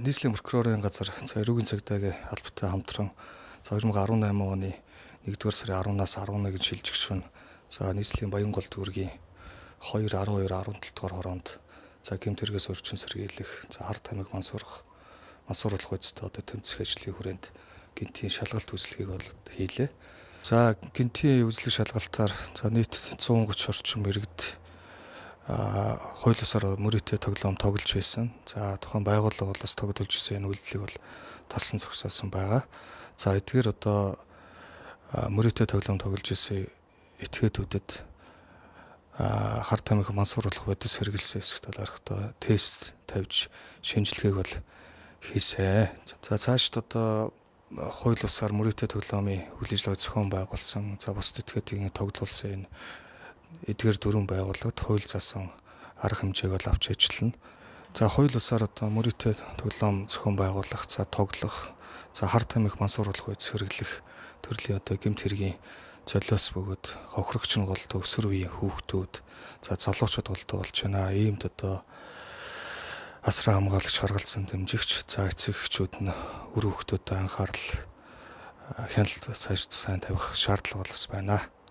Нийслэлийн прокурорын газар за эрүүгийн цагдаагийн албатай хамтран за 2018 оны 1-р сарын 10-наас 11-нд шилжих шөнө за нийслэлийн Баянгол дүүргийн 2 12 17 дугаар хороонд за гэмт хэрэгээс орчин сэргийлэх за хар тамхи мансууруулах үедээ одоо тэмцэх ажлын хүрээнд гэнтийн шалгалт үзлэгийг бол хийлээ. За гэнтийн үзлэг шалгалтаар за нийт 130 орчим иргэд хууль ёсоор мөрийтэй тоглоом тоглож байсан. За тухайн байгууллага бол бас тоглож исэн энэ үйлдэлийг бол талсан зогсоосон байгаа. За эдгээр одоо мөрийтэй тоглоом тоглож исэн этгээдүүдэд хар тамхи мансууруулах бодис хэрэглэсэн хэсэгт бол орохдоо тест тавьж шинжилгээг бол хийсэ. За цаашд одоо хууль бусаар мөрийтэй тоглоомын үйл ажиллагаа зохион байгуулсан. За бусад этгээдийн тоглуулсан энэ эдгээр дөрвөн байгууллагад хууль заасан арга хэмжээг бол авч ажиллана. За хууль бусаар одоо мөрийтэй тоглоом зохион байгуулах, за тоглох, за хар тамхи мансууруулах үед хэрэглэх төрлийн одоо гэмт хэргийн золиос бөгөөд хохирогч нь голдоо өсвөр үеийн хүүхдүүд, за залуучууд голдоо болж байна. Иймд одоо асран хамгаалагч харгалзан дэмжигч, за эцэг эхчүүд нь үр хүүхдүүдэд анхаарал хяналт цааш сайн тавих шаардлага бол бас байна.